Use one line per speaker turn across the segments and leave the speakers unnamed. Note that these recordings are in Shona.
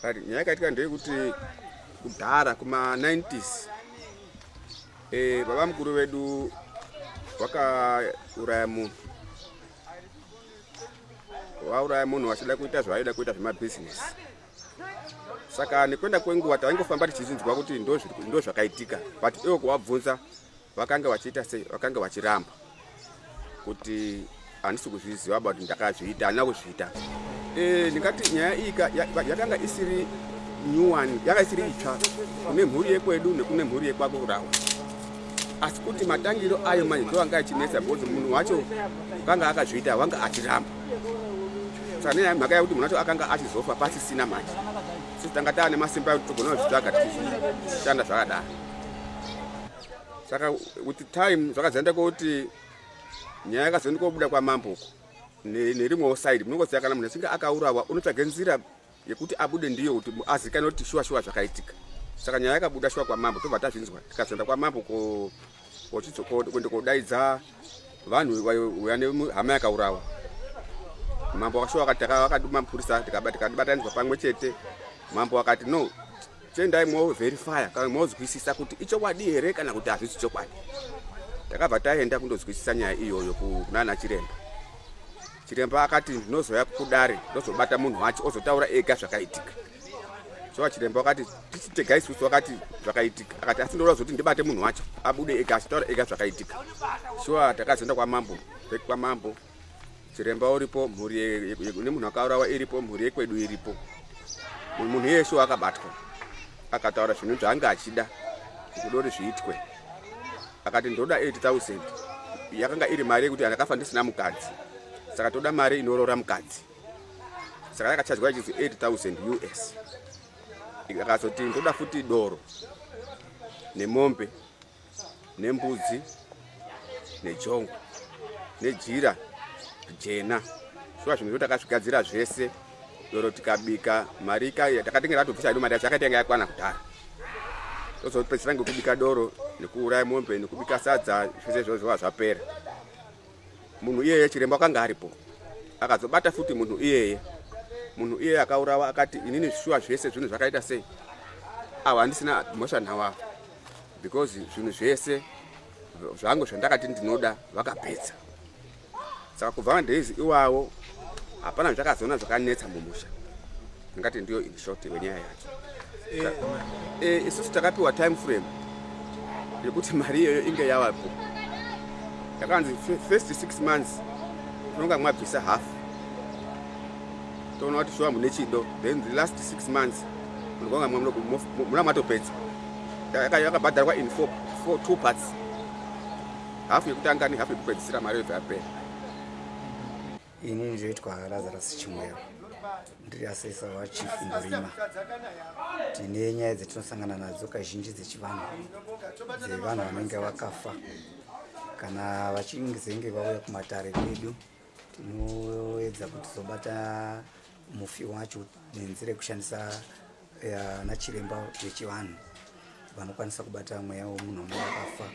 Right, nyaya yakaitika ndeyekuti kudhara kuma-90s baba mukuru vedu vakauraya munhu, vauraya munhu vachida kuita zvavaida kuita zvemabhizinesi. Saka nekuenda kwenguva taingofamba tichinzwa kuti ndo zvakaitika, but ivo kuvabvunza vakanga vachiita sei, vakanga vachiramba kuti handisi kuzviziva, but ndakazviita, handina kuzviita. Ndingati nyaya iyi yakanga isiri new one, yanga isiri itsva kune mhuri yekwedu nekune mhuri yekwakurawa, asi kuti matangiro ayo manje ndo anga achinetsa, because munhu wacho kanga akazviita wanga achiramba. Saka nenyaya mhaka yekuti munhu wacho akanga achizofa pasisina manje, sisi tanga taane masimba ekuti togona kuzvitsvaga tichishanda zvakadaro. Saka with time zvakazoenda kuti nyaya yakazoenda kobuda kwamambo uko nerimwewo side. Munongoziva kana munhu achinge akaurawa unotsvage nzira yekuti abude ndiyo kuti azikanwe kuti shuwa shuwa zvakaitika. Saka nyaya yakabuda shuwa kwamambo, tobva tazvinzwa, tikazoenda kwamambo kuenda kodaidza vanhu uya nehama yakaurawa. Mambo wakashuwa akati akaduma mapurisa, tikabatanidzwa pamwe chete. Mambo akati, "No, chiendai moverifya kana mozwisisa kuti ichokwadi here kana kuti hazvisi chokwadi." Takabva taenda kundozwisisa nyaya iyoyo kunana chiremba. Chiremba akati, "Ndinozoya kudare, ndozobata munhu wacho ozotaura ega zvakaitika." So chiremba wakati tichitega isusu, wakati zvakaitika, akati asi ndoda kuzoti ndibate munhu wacho abude ega achitaura ega zvakaitika. Shuwa takazoenda kwamambo, back kwamambo, chiremba uripo, mhuri nemunhu akaurawa iripo, mhuri yekwedu iripo. Munhu iyeye shuwa akabatwa, akataura zvinhu zvaanga achida kuti zviitwe. Akati, "Ndoda 8000." Yakanga iri mari yekuti andakafa ndisina mukadzi, saka toda mari inorora mukadzi. Saka yakachajwa ichinzi 8000 US. Akazoti, "Ndoda futi doro nemombe nembudzi nejongwe nejira jena." Shuwa zvinhu zvo takazvigadzira zvese, doro tikabika, mari takatenge tatobvisa hedu, mari yacho yakaita inga yakwana kudhara. Tozopedzisira ngekubika doro nekuuraya mombe nekubika sadza, zvese izvozvo zviva zvapera. Munhu iyeye, chiremba wakanga aripo, akazobata futi munhu iyeye. Munhu iyeye akaurawa akati, "Inini shuwa zvese zvinhu zvakaita sei ava, handisina mhosva navo, because zvinhu zvese zvangu zvandakati ndinoda vakapedza." Saka kubva madays iwawo hapana zvakazoona zvakanetsa mumusha. Ndingati ndiyo in short wenyaya yacho. Isusu takapiwa time frame yekuti mari iyoyo inge yavapo. Takanzi first 6 months tinonga mwabvisa half, toona kuti shuwa mune chido, then the last 6 months munonga muna matopedza. Yakabhadharwa in four, two parts, hafu yekutanga nehafu yekupedzisira, mari yobva yapera.
Ini ndinoitwa Lazarus Chimwero, ndiri assessor waChief Ndorima. Tine nyaya dzatinosangana nadzo kazhinji dzechivanhu, dzevanhu vanenge vakafa. Kana vachinzenge vauya kumatare kwedu, tinoedza kuti tizobata mufi wacho nenzira yekushandisa ana chiremba vechivanhu vanokwanisa kubata mweya wemunhu unenge akafa.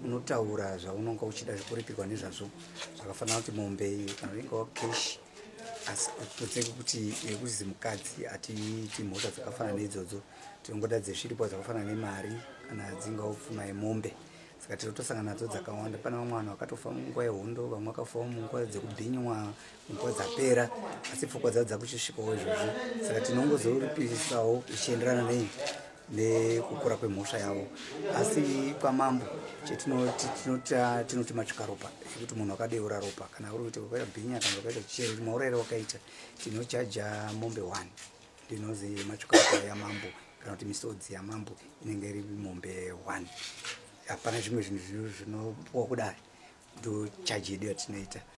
Unotaura zvaunonga uchida kuripirwa nezvazvo, zvakafanana kuti mombe kana ingawa cash, asi kunze kwekuti yekuzi mukadzi hatiiti mhosva dzakafanana neidzodzo. Tinongoda dzezviripo dzakafanana nemari kana dzingawo pfuma yemombe. Saka tinotosangana nadzo dzakawanda. Pane vamwe vanhu vakatofa munguva yehondo, vamwe vakafawo munguva dzekubhinywa, munguva dzapera, asi pfungwa dzavo dzakuchisvikawo izvozvo. Saka tinongozoripisawo zvichienderana nei nekukura kwemhosva yavo. Asi kwamambo chetinoti tinoti matsvikaropa, ekuti munhu akadeura ropa, kana uri kuti wakaita bhinya kana wakaita chero maurayiro wakaita, tinochaja mombe 1, ndinozi matsvikaropa yamambo kana kuti misodzi yamambo, inenge iri mombe 1. Hapana zvimwe zvinhu zvinopuwa kudare, ndo chaji yedu yatinoita.